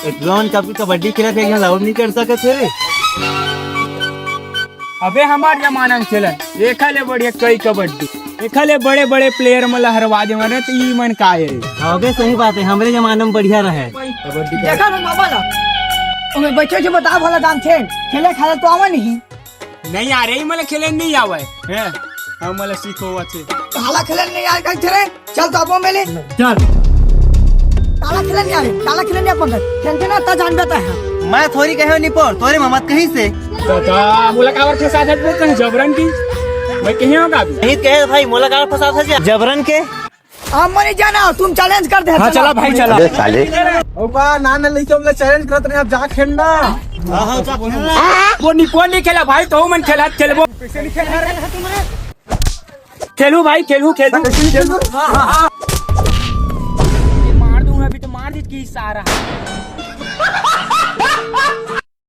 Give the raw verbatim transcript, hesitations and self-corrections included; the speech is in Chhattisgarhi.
एतलोन कभी कबड्डी खेलत हे, एक झन आउट नहीं कर सकत हे रे। अबे हमार जमाना में खेलन, एखा ले बढ़िया कई कबड्डी, एखा ले बड़े बड़े प्लेयर मन ला हरवा देवन रे, त ई मन का हे रे? हाँ बे, सही बात है, हमरे जमाना में बढ़िया रहे। देखा ना मामा ला, ओमे बैठे जो बता भला दाम थे, खेले खाले तो आवा नहीं। नहीं आ रही, मला खेले नहीं आवे। हैं? हम मला सीखो अच्छे। काला खेले नहीं आए कहीं थे रे? चल तो आपो मेले। चल। काला खेले नहीं आए, काला खेले नहीं अपन। खेलते ना ता जान बेटा है। मैं थोड़ी कहे निपोर, तोरे ममत कहीं से। दादा, मोला काबर के साथ है, कहीं जबरन की? मैं कहीं होगा अभी। नहीं कहे भाई, मोला काबर फसाद है जबरन के। हम नहीं जाना, तुम चैलेंज कर दे। हाँ, चला भाई, चला। अबे साले। ओ बा, ना, ना, लइका, हम लोग चैलेंज करत रहे, अब जा खेलना। कोनी, कोनी खेला भाई, तो मन खेला, खेलबो। खेलू भाई, खेलू, खेलू। हाँ, हाँ, हाँ। मार दूंगा अभी तो, मार दी की सारा।